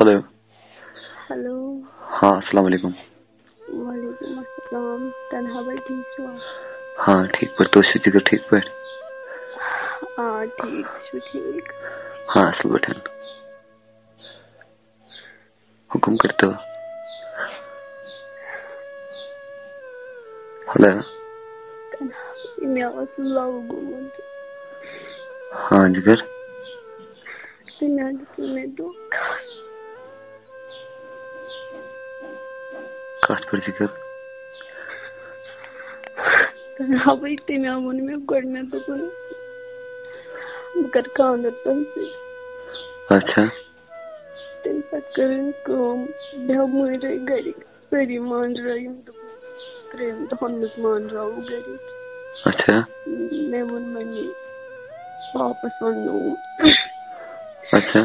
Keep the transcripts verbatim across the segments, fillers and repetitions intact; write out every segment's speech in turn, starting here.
Hello. Hello. ہاں، السلام علیکم۔ وعلیکم السلام۔ تنہا بھائی ٹھیٖک چھِوا؟ ہاں، ٹھیٖک پٲٹھۍ۔ تُہۍ چھِو جِگر ٹھیٖک پٲٹھۍ؟ آ، ٹھیٖک، تُہۍ چھِو ٹھیٖک؟ ہاں، اَصٕل پٲٹھۍ۔ حُکُم کٔرۍتو۔ ہیلو۔ تنہا بھائی، مےٚ اوس love گوٚمُت۔ ہاں، جِگر۔ تہٕ مےٚ دیُت مےٚ دھوکہٕ۔ کَتھ پٮ۪ٹھ ذِکِر؟ تہٕ ہَوے تٔمۍ آو ووٚن مےٚ گۄڈٕ، مےٚ دوٚپُن، "بہٕ کَرٕ خانٛدر تۄہہِ سۭتۍ۔" اچھا۔ تَمہِ پَتہٕ کٔر أمۍ کٲم، مےٚ مٲنۍ گَرِکۍ۔ سٲری مانٛڈرٲوِم، دوٚپُکھ، ترٛٮ۪ن دۄہَن منٛز مانٛڈراوو گَرِکۍ۔ اچھا۔ مےٚ ووٚن مٔمی، واپَس وَننووُم۔ اچھا۔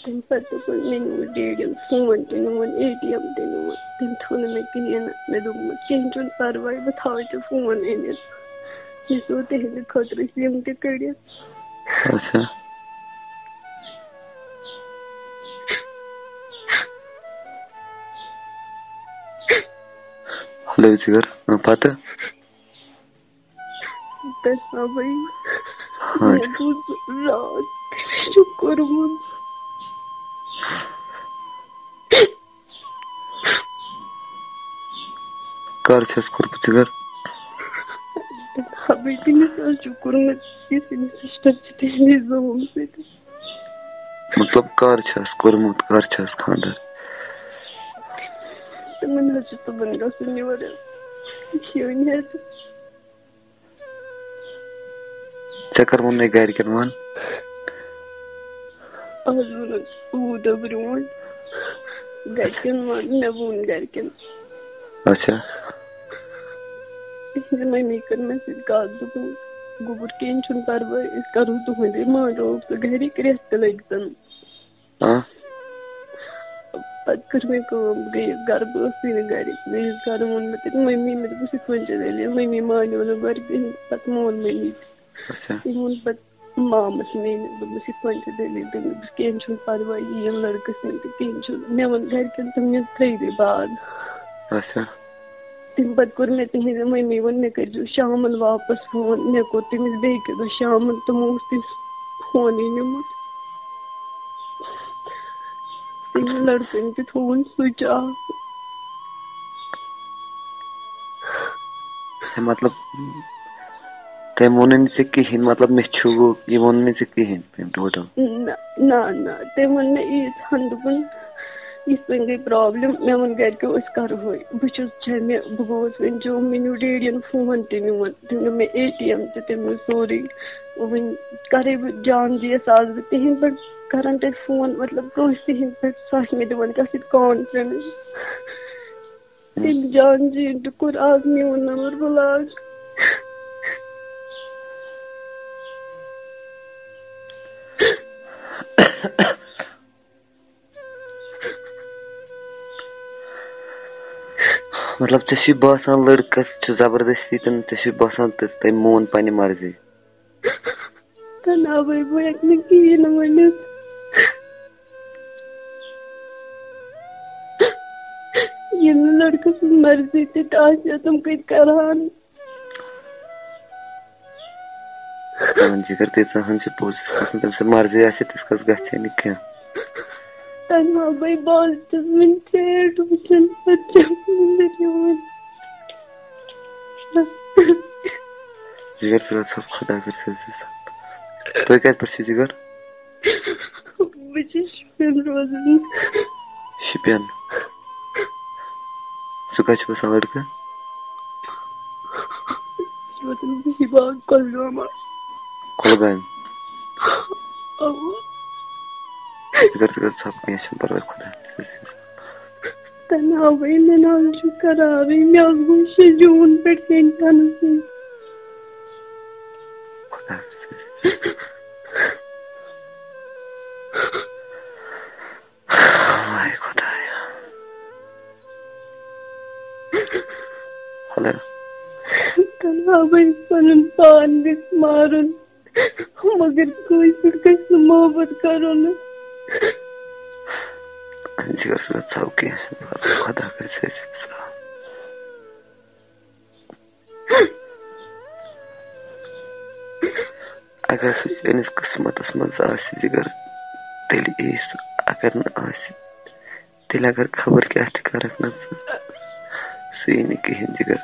تَمہِ پَتہٕ دوٚپُن، مےٚ نیوٗ ڈیڈیَن فون تہِ نیوٗن، اے ٹی ایم تہِ نیوٗن۔ تٔمۍ تھوٚو نہٕ مےٚ کِہیٖنۍ نہٕ۔ مےٚ دوٚپمَس، "کِہیٖنۍ چھُنہٕ پَرواے، بہٕ تھاوَے ژےٚ فون أنِتھ۔ یہِ چھُ تِہِنٛدِ خٲطرٕ سِم تہِ کٔڑِتھ۔" اچھا۔ ہیلو، ژٕ کر، اۭں، پتہٕ؟ تَمہِ ساتہٕ ہاں۔ مےٚ بوٗز راتھ تٔمِس چھُ کوٚرمُت۔ کر چھَس کوٚرمُت ژےٚ گَرٕ؟ ہَوے تٔمِس حظ چھُ کوٚرمُت، یُس أمِس سِسٹَر چھِ تٔمِس زوم سۭتۍ۔ مطلب، کر چھَس کوٚرمُت، کر چھَس خانٛدر؟ تِمَن حظ چھُ صُبحن گژھُن یورٕ، شیٖنہِ حظ۔ ژےٚ کر ووٚنُے گرِکٮ۪ن وَن؟ آز ووٚنُن اوٗ دۄہ برٛونٛٹھ گرِکٮ۪ن وَن، مےٚ ووٚن گرِکٮ۪ن۔ اچھا۔ تِہنٛزِ مٔمی کٔر مےٚ سۭتۍ کَتھ، دوٚپُن، "گوٚبُر، کِہیٖنۍ چھُنہٕ پَرواے، أسۍ کَرو تُہُنٛدے، مانٛڈراووکھ ژٕ گرِکۍ، رٮ۪تھ تہِ لٔگۍ تَن۔" آ۔ پَتہٕ کٔر مےٚ کٲم، بہٕ گٔیَس گَرٕ، بہٕ ٲسٕے نہٕ گَرِ، بہٕ گٔیَس گَرٕ، ووٚن مےٚ تٔمۍ مٔمی، مےٚ دوٚپمَس، "یِتھ پٲٹھۍ چھِ دٔلیٖل۔" مٔمی مانیو نہٕ گۄڈٕ کِہیٖنۍ، پَتہٕ مون مٔمی۔ اچھا۔ تٔمۍ ووٚن پَتہٕ مامَس میٛٲنِس، دوٚپمَس، "یِتھ پٲٹھۍ چھِ دٔلیٖل؟" تٔمۍ دوٚپُس، "کِہیٖنۍ چھُنہٕ پَرواے، یِیِن لٔڑکہٕ سٕنٛدۍ تہٕ کِہیٖنۍ چھُنہٕ۔" مےٚ ووٚن گَرِکٮ۪ن، تِم نِن ترٛیٚیہِ دۄہہِ بعد۔ اچھا۔ تَمہِ پَتہٕ کوٚر مےٚ تِہِنٛزِ مٔمی ووٚن، مےٚ کٔرۍزیو شامَن واپَس فون۔ مےٚ کوٚر تٔمِس بیٚیہِ کہِ دۄہ شامَن، تِمو اوس تٔمِس فونٕے نیوٗمُت۔ تٔمۍ لٔڑکَن تہِ تھووُن switch off۔ ہے، مطلب، تٔمۍ ووٚنُے نہٕ ژےٚ کِہیٖنۍ، مطلب، مےٚ چھُ، یہِ ووٚن نہٕ ژےٚ کِہیٖنۍ تٔمۍ ٹوٹل؟ نہ، نہ، نہ، تٔمۍ ووٚن مےٚ ییٖژ ہن، دوٚپُن، "یِتھ پٲٹھۍ گٔے problem۔" مےٚ ووٚن گرِکیو، "أسۍ کرہوے۔" بہٕ چھُس جمہِ، بہٕ گوس وۄنۍ جوٚم، مےٚ نیوٗ ڈیڈیَن فون تہِ میون، تٔمۍ نیوٗ مےٚ اے ٹی ایم تہِ، تٔمۍ نیوٗ سورُے۔ وۄنۍ کرے بہٕ جان جی یَس آز بہٕ تِہِنٛدۍ پٲٹھۍ کران تیٚلہِ فون، مطلب، کٲنٛسہِ تِہِنٛدۍ پٲٹھۍ، سُہ آسہِ مےٚ دِوان کَتھ سۭتۍ confidence۔ تٔمۍ جان جی تہِ کوٚر آز میون نمبر block۔ مطلب، ژےٚ چھُے باسان لٔڑکَس چھُ زبردستی تہٕ ژےٚ چھُے باسان تہٕ تٔمۍ مون پننہِ مرضی؟ تہٕ نہ، وۄنۍ بہٕ ہٮ۪کہٕ نہٕ کِہیٖنۍ نہٕ ؤنِتھ۔ ییٚلہِ نہٕ لٔڑکہٕ سٕنٛز مرضی تہِ آسہِ ہا، تِم کَتہِ کَرٕہَن؟ اہن جِگر، تیٖژاہ ہن چھِ پوٚز، یِتھ کٔنۍ تٔمۍ سٕنٛز مرضی آسہِ، تِژھ کَس گژھِ ہے نہٕ کینٛہہ۔ تَنہا بَے، بہٕ حظ چھَس وٕنہِ ژیٖرۍ وٕچھان، پَتہٕ چھَم نِندٕر یِوان۔ جِگر، ژٕ رَٹ ژھۄپ، خۄدا کٔرِتھ حِفاظت۔ تُہۍ کَتہِ پٮ۪ٹھ چھِو، جِگر؟ بہٕ چھَس شُپین روزان۔ شُپین؟ سُہ کَتہِ چھُ بَسان لٔڑکہٕ؟ سُہ چھُ بَسان بِجی باغ، کۄلگام۔ کۄلگامہِ؟ اَوا۔ ژٕ کَر، ژٕ کَر ژھۄپہٕ، کینٛہہ چھُنہٕ پَرواے، خۄدا حافظ۔ تَنہا وۄنۍ مےٚ نہ حظ چھُ قرارٕے، مےٚ حظ گوٚو شےٚ جوٗن پٮ۪ٹھ کھٮ۪ن کھٮ۪نَس سۭتۍ۔ خۄدا حافظ۔ ہاے خۄدایا۔ ہیلو۔ تَنہا وۄنۍ پَنُن پان گژھِ مارُن، مگر کٲنٛسہِ سۭتۍ گژھِ نہٕ محبت کَرُن۔ یۄس نہٕ ژاو کینٛہہ، خۄدا کٔرِتھ سۭتۍ صاف۔ اگر سُہ چٲنِس قٕسمتس منٛز آسہِ، جِگر، تیٚلہِ یی سُہ۔ اگر نہٕ آسہِ، تیٚلہِ اگر خبر کیٛاہ تہِ کَرَکھ نہ ژٕ، سُہ یی نہٕ کِہیٖنۍ، جِگر۔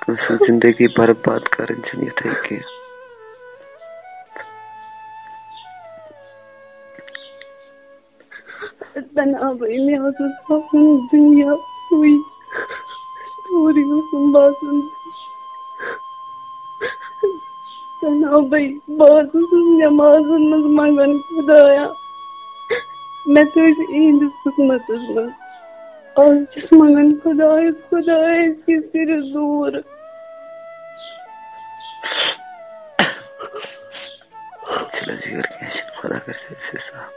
کٲنٛسہِ ہٕنٛز زِندگی برباد کَرٕنۍ چھَنہٕ یِتھَے کینٛہہ۔ تَنہا بھائی، مےٚ حظ اوس باسان دُنیا سُے، سورُے اوسُم باسان۔ تَنہا بھائی، بہٕ حظ ٲسٕس نٮ۪مازَن منٛز منٛگان، خۄدایا، مےٚ تھٲوزِ یِہِنٛدِس خدمتَس منٛز۔ آز چھَس منٛگان، خۄدایا، خۄدایا، أسۍ کِتھ کٔرِتھ دوٗر؟ چھِنہٕ حظ یورٕ کینٛہہ، چھِنہٕ، خۄدا کَرِ سٲرسٕے صاف۔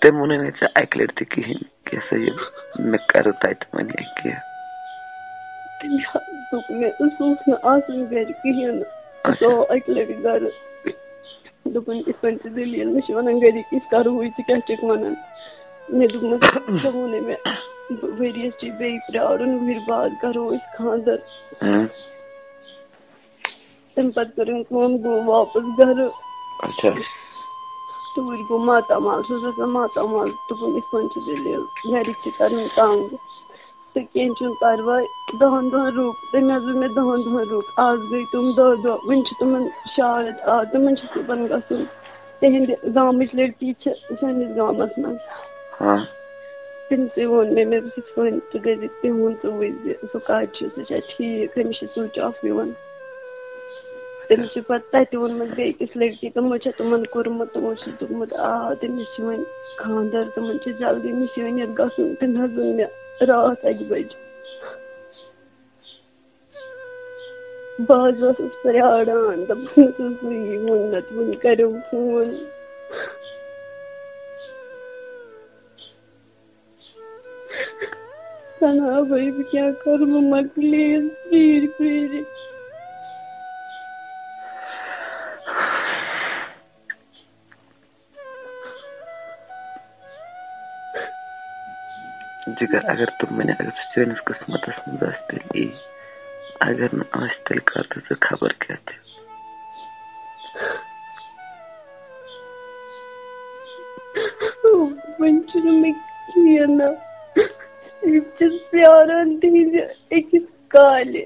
تٔمۍ ووٚنُے نہٕ ژےٚ اَکہِ لَٹہِ تہِ کِہیٖنۍ، کیٛاہ سا یہِ مےٚ کَرٕ تَتہِ وۄنۍ یا کینٛہہ؟ تٔمۍ حظ دوٚپ مےٚ، سُہ اوس نہٕ آسان گَرِ کِہیٖنۍ نہٕ۔ سُہ اچھا۔ آو اَکہِ لَٹہِ گَرٕ۔ دوٚپُن، "یِتھ پٲٹھۍ چھِ دٔلیٖل، مےٚ چھِ وَنان گَرِکۍ، أسۍ کَرو وۄنۍ، ژٕ کیٛاہ چھَکھ وَنان؟" مےٚ دوٚپمَس، "ژےٚ ووٚنُے مےٚ، ؤ-، ؤریَس چھِ بیٚیہِ پرٛارُن، وُہٕرۍ بعد کَرو أسۍ خانٛدَر۔" اۭں۔ تَمہِ پَتہٕ کٔر أمۍ کٲم، گوٚو واپَس گَرٕ۔ اچھا۔ توٗرۍ گوٚو ماتامال، سُہ اوس آسان ماتامال، دوٚپُن، "یِتھ پٲٹھۍ چھِ دٔلیٖل، گَرِکۍ چھِ کَران تنٛگ۔" تہٕ کینٛہہ چھُنہٕ پَرواے، دَہَن دۄہَن رُک۔ تٔمۍ حظ ووٚن مےٚ، "دَہَن دۄہَن رُک، آز گٔے تِم دَہ دۄہ، وٕنہِ چھِ تِمَن شاید، آ، تِمَن چھِ صُبحَن گژھُن۔ تِہِنٛدِ گامٕچ لٔڑکی چھِ سٲنِس گامَس منٛز۔" ہاں۔ تٔمۍ تہِ ووٚن مےٚ، مےٚ دوٚپُس، "یِتھ پٲٹھۍ ژٕ گٔے زِ تِہُنٛد، ژٕ وٕچھ زِ سُہ کَتہِ چھُ، سُہ چھا ٹھیٖک، أمِس چھِ سُچ آف یِوان۔" تٔمِس چھُ پَتہٕ تَتہِ ووٚنمُت بیٚیہِ أکِس لٔڑکی، تِمو چھےٚ تِمَن کوٚرمُت، تِمو چھُ دوٚپمُت، "آ، تٔمِس چھِ وۄنۍ خانٛدَر، تِمَن چھِ جلدی نِشٲنِیَت گژھُن۔" تٔمۍ حظ ووٚن مےٚ راتھ اَکہِ بَجہِ۔ بہٕ حظ ٲسٕس پرٛاران، دَپان ٲسٕس، "وۄنۍ یی وُنہِ نَتہٕ وُنہِ کَریو فون۔" سَنا بھائی، بہٕ کیٛاہ کَرٕ، بہٕ مۄکلییَس پھیٖرۍ پھیٖرِتھ۔ جِگر، اگر تِم وَنہِ، اگر سُہ چٲنِس قٕسمَتَس منٛز آسہِ، تیٚلہِ یی۔ اگر نہٕ آسہِ، تیٚلہِ کَر تہٕ ژٕ خبر کیٛاہ تہِ۔ وۄنۍ چھُنہٕ مےٚ کِہیٖنۍ نہٕ۔ بہٕ چھَس پیاران تِہِنٛدِ أکِس کالہِ۔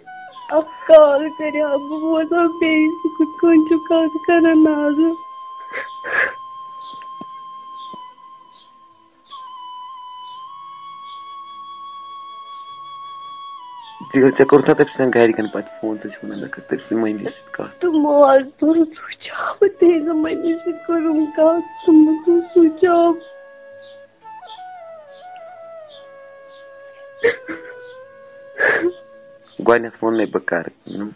اَکھ کال کَرِ ہا، بہٕ بوزٕ ہا بیٚیہِ، سُہ کِتھ کٔنۍ چھُ کَتھ کَران آزٕ۔ ژےٚ، ژےٚ کوٚرتھا تٔمۍ سٕنٛدٮ۪ن گَرِکٮ۪ن پَتہٕ فون؟ ژٕ چھُکھ وَنان، مےٚ کٔر تٔمۍ سٕنٛدِ مٔمی سۭتۍ کَتھ۔ تِمو حظ توٚر سُچ آف، تِہِنٛزِ مٔمی سۭتۍ کٔرٕم کَتھ، تِمو توٚر سُچ آف۔ گۄڈٕنٮ۪تھ ووٚنُے بہٕ کَرٕ کٲم۔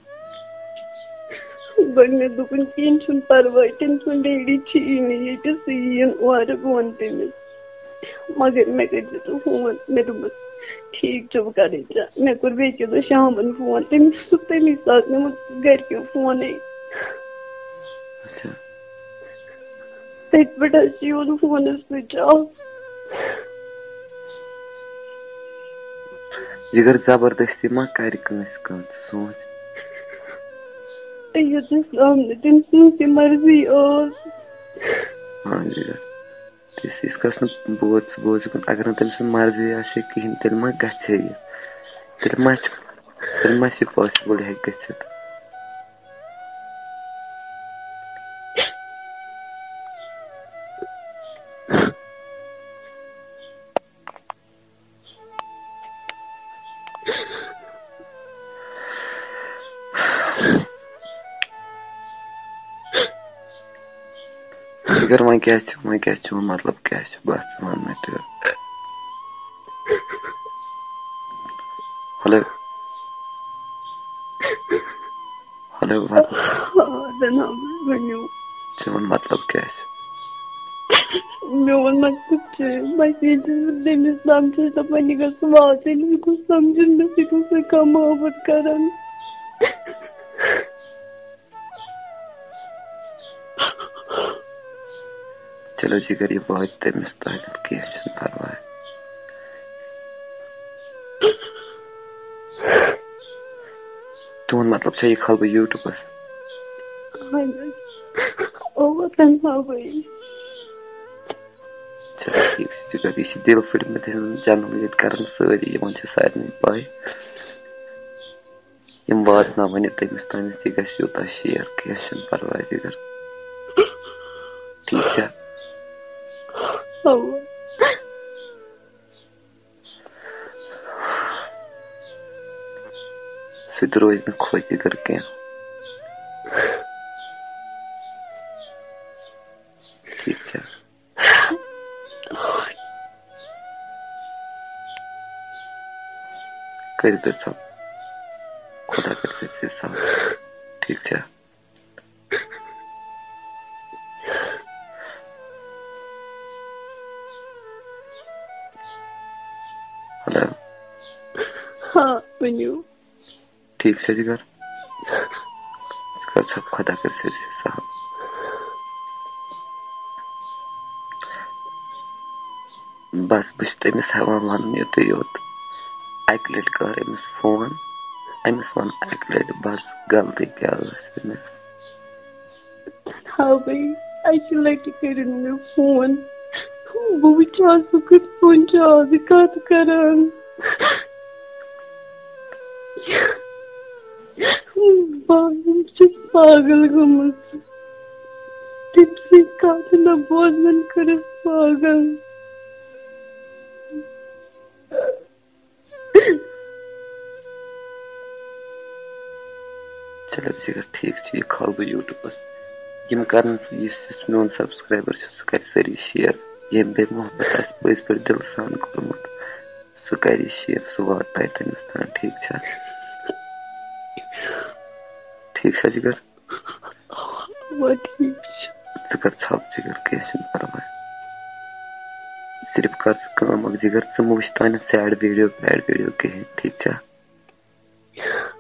گۄڈٕنٮ۪تھ دوٚپُن، "کِہیٖنۍ چھُنہٕ پَرواے، تٔمۍ سُنٛد ڈیڈی چھُ یی نہٕ ییٚتہِ، سُہ یِیِن اورٕ، بہٕ وَنہٕ تٔمِس۔" مگر مےٚ کٔرۍ زِ ژٕ فون، مےٚ دوٚپمَس، "ٹھیٖک چھُ، بہٕ کَرَے ژےٚ۔" مےٚ کوٚر بیٚیہِ کہِ دۄہ شامَن فون، تٔمِس چھُ تَمی ساتہٕ نیوٗمُت گَرِکیو فونٕے۔ اچھا۔ تٔتھۍ پٮ۪ٹھ حظ چھُ یِوان فونَس سُچ آف۔ یہِ گٔر زبردستی ما کرِ کٲنٛسہِ کٲنٛسہِ، سونٛچ۔ تہٕ یوٚتَس آو نہٕ تٔمۍ سٕنٛز تہِ مرضی ٲس۔ ہاں جِگر، تِژھ یِژھ کَس نہٕ بوز ژٕ بوز یہِ کُن، اگر نہٕ تٔمۍ سٕنٛز مرضی آسہِ ہے کِہیٖنۍ، تیٚلہِ ما گژھِ ہے یہِ؟ تیٚلہِ ما چھِ، تیٚلہِ ما چھِ پاسِبٕل ہیٚکہِ گٔژھِتھ؟ مگر وۄنۍ کیٛاہ چھُ، وۄنۍ کیٛاہ چھُ، مطلب کیٛاہ چھُ؟ بس ژٕ وَن مےٚ تہٕ۔ ہیلو۔ ہیلو، وَن۔ آ، جناب، ؤنِو۔ چون مطلب کیٛاہ چھُ؟ میون مطلب چھُ، بس ییٚلہِ تہِ بہٕ تٔمِس سمکھٕ، دَپان، یہِ گژھِ واتٕنۍ، یہِ گوٚژھ سمجھُن، مےٚ سۭتۍ اوس نہٕ کانٛہہ محبت کران۔ چلو جگر، یہِ واتہِ تٔمِس تانٮ۪تھ، کینٛہہ چھُنہٕ پرواے۔ چون مطلب چھا، یہِ کھالہٕ بہٕ YouTubeس؟ اہن حظ۔ اوا، تنہا بھائی۔ چلو ٹھیک چھُ، ژٕ کر، یہِ چھِ دِل پھٕٹمٕتۍ ہٕنٛز channel، ییٚتہِ کران سٲری، یِمن چھِ سارنٕے پَے۔ یِم واتناوَن یہِ تٔمِس تامَتھ، یہِ گژھِ یوٗتاہ share، کینٛہہ چھُنہٕ پرواے، جگر۔ ٹھیٖک چھا؟ اوا۔ سُہ تہِ روزِ نہٕ خۄش، جگر، کینٛہہ۔ ٹھیٖک چھا؟ کٔرِو تُہۍ ژھۄپ۔ خۄدا کٔرِتھ ژےٚ سۭتۍ سَلامت۔ ٹھیٖک چھا؟ ہیلو۔ ہاں، ؤنِو۔ ٹھیٖک چھا جِگر؟ ژٕ کر ژھۄپ، خۄدا کٔرِتھ ژےٚ سۭتۍ سَلامت۔ بس، بہٕ چھُس تٔمِس ہٮ۪وان وَنُن یُتُے یوت۔ اَکہِ لَٹہِ کَر أمِس فون، أمِس وَن اَکہِ لَٹہِ، بس، غلطی کیٛاہ ٲس أمِس۔ ہاوٕے، اَکہِ لَٹہِ کٔرِن مےٚ فون۔ بہٕ وٕچھِ ہا، سُہ کِتھ پٲٹھۍ چھُ آز کَتھ کَران۔ بہٕ چھَس پاگل گٔمٕژ۔ تٔمۍ سٕنٛز کَتھ نہ بوزنَن کٔرٕس پاگل۔ چلو جِگر، ٹھیٖک چھُ، یہِ کھالہٕ بہٕ YouTubeس۔ یِم کَرَن، یُس، یُس میون subscriber چھُ، سُہ کَرِ سٲری share۔ ییٚمۍ بیٚیہِ محبت آسہِ پٔزۍ پٲٹھۍ دِلہٕ سان کوٚرمُت، سُہ کَرِ share، سُہ واتنایہِ تٔمِس تام، ٹھیٖک چھا؟ ٹھیٖک چھا جِگر؟ اَوا، ٹھیٖک چھُ۔ ژٕ کر ژھۄپ، جِگر، کینٛہہ چھُنہٕ پرواے۔ صرف کر ژٕ کٲم اکھ، جِگر، ژٕ مہٕ وٕچھ تانٮ۪تھ sad video، bad video کِہیٖنۍ، ٹھیٖک چھا؟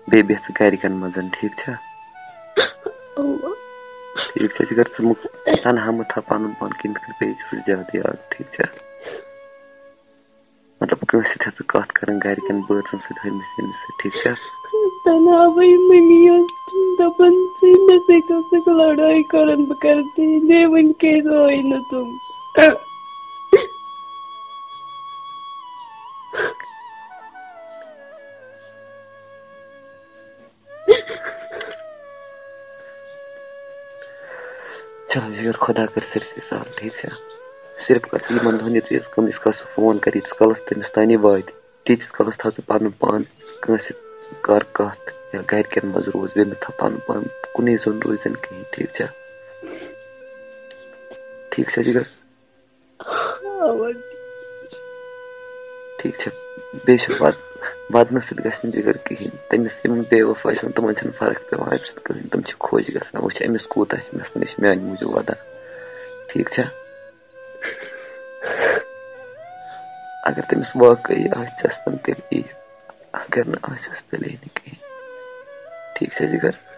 بیٚیہِ بیٚہہ ژٕ گرِکٮ۪ن منٛز، ٹھیٖک چھا؟ اَوا۔ ٹھیٖک چھا، جِگر، ژٕ مہٕ، تنہا مہٕ تھاو پنُن پان کِہیٖنۍ، تِتھ کٔنۍ پیٚیہِ ژٕ زیادٕ یاد، ٹھیٖک چھا؟ مطلب، کٲنٛسہِ سۭتۍ ہٮ۪ژٕ کَتھ کَرٕنۍ، گَرِکٮ۪ن بٲژَن سۭتۍ، ہُمِس ییٚمِس سۭتۍ، ٹھیٖک چھا؟ تَنہا وۄنۍ مٔمی ٲس دَپان، ژٕ مےٚ سۭتۍ ٲسٕکھ لَڑٲے کَران، بہٕ کَرٕ ژےٚ، مےٚ وٕنۍ کیٛازِ آے نہٕ تِم؟ چلو جِگر، خۄدا کٔرِتھ سٲرسٕے سہل، ٹھیٖک چھا؟ صرف کر ژٕ یِمن دۄہن یہِ ژٕ یِژھ کٲم، یِژھ کال سُہ فون کرِ، ییٖتِس کالس تٔمِس تانی واتہِ، تیٖتِس کالس تھاو ژٕ پنُن پان کٲنٛسہِ سۭتۍ کر کتھ یا گرِکٮ۪ن منٛز روز، بیٚیہِ مہ تھاو پنُن پان کُنُے زوٚن روزن کِہیٖنۍ، ٹھیٖک چھا؟ ٹھیٖک چھا جِگر؟ اَوا۔ ٹھیٖک چھا؟ بیٚیہِ چھُ وَد-، وَدنہٕ سۭتۍ گژھِ نہٕ جِگر کِہیٖنۍ۔ تٔمِس یِم بے وفا چھِ آسان، تِمَن چھَنہٕ فرق پٮ۪وان اَمہِ سۭتۍ کٕہٕنۍ۔ تِم چھِ خۄش گژھان، وٕچھ أمِس کوٗتاہ چھِ مےٚ، مےٚ چھِ میٛانہِ موٗجوٗب وَدان۔ ٹھیٖک چھا؟ اگر تٔمِس واقعی آسہِ چَستَن، تیٚلہِ یی۔ اگر نہٕ آسٮ۪س، تیٚلہِ یی نہٕ کِہیٖنۍ۔ ٹھیٖک چھا جِگر؟